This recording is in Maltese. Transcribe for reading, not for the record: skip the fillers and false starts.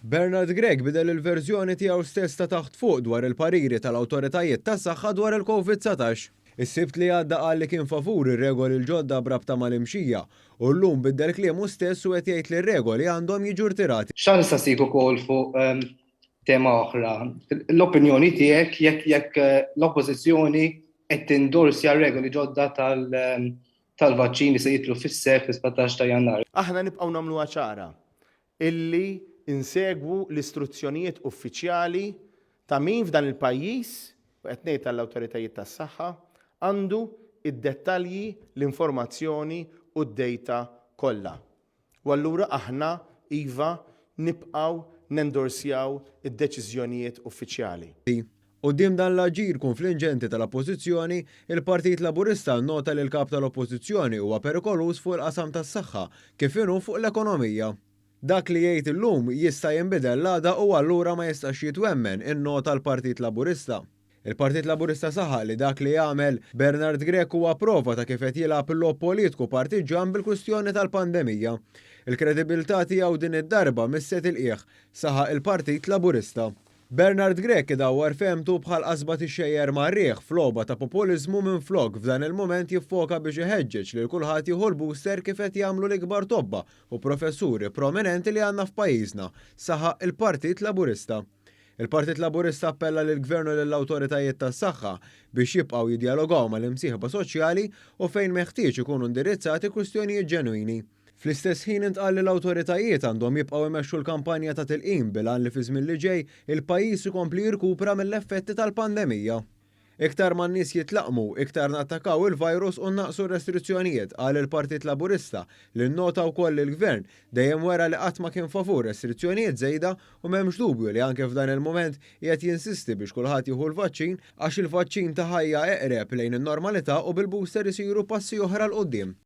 Bernard Grech bidel il-verżjoni tiegħu stess ta' taħt fuq dwar il-pariri tal-awtoritajiet tas-saħħa dwar il-Covid 19. Is-Sibt li għadda qal li kien favur ir-regoli l-ġodda b'rabta mal-imxija u llum biddel kliemu stess u qed jgħid li r-regoli għandhom jiġu rtirati. X'għan nistaqsik ukoll fuq tema oħra. L-opinjoni tiegħek jekk l-oppożizzjoni qed tindorsja regoli ġodda tal-vaċċini se jidħlu fis-seħħ fis-17 ta' Jannar. Aħna nibqgħu nagħmluha ċara illi insegwu l-istruzzjonijiet uffiċjali ta' min f'dan il-pajjiż, u qed ngħid tal-awtoritajiet tas-saħħa, għandu id-dettalji, l-informazzjoni u d-data kollha. U allura aħna iva nibqgħu nendorsjaw id-deċiżjonijiet uffiċjali. Quddiem dan l-aġir konflinġenti tal-Oppożizzjoni, il-Partit Laburista nnota li l-kap tal-Oppożizzjoni huwa perikoluż fuq il-qasam tas-saħħa kif inhu fuq l-ekonomija. Dak li jgħid illum jista' jinbidel l-għada u allura ma jistax jitwemmen, innota l-Partit Laburista. Il-Partit Laburista saħaq li dak li jagħmel Bernard Grech huwa prova ta' kif qed jilgħab il-logħob politiku partiġan bil-kwistjoni tal-pandemija. Il-kredibilità tiegħu din id-darba misset il-qiegħ, saħaq il-Partit Laburista. Bernard Grech idawwar fehmtu bħal qasba tixxejjer mar-riħ f'logħba ta' populiżmu minflok f'dan il-mument jiffoka biex iħeġġeġ lil kulħadd jieħu l-booster kif qed jagħmlu l-ikbar tobba u professuri prominenti li għandna f'pajjiżna, saħaq il-Partit Laburista. Il-Partit Laburista appella lill-Gvern u lill-awtoritajiet tas-saħħa biex jibqgħu jidjalogaw mal-imsieħba soċjali u fejn meħtieġ ikunu indirizzati kwistjonijiet ġenwini. Fl-istess ħin intqal li l-awtoritajiet għandhom jibqgħu jmexxu l-kampanja ta' tilqim bil-għan li fi żmien li ġej il-pajjiż ikompli jirkupra mill-effetti tal-pandemija. Iktar ma n-nies jitlaqqmu, iktar nattakaw il-virus u naqsu restrizzjonijiet, qal il-Partit Laburista, li nnota wkoll li l-Gvern dejjem wera li qatt ma kien favur restrizzjonijiet żejda u m'hemmx dubju li anke f'dan il-mument qiegħed jinsisti biex kulħadd jieħu l-vaċċin għax il-vaċċin ta ħajja eqreb lejn in-normalità u bil-booster isiru passi oħra 'l quddiem.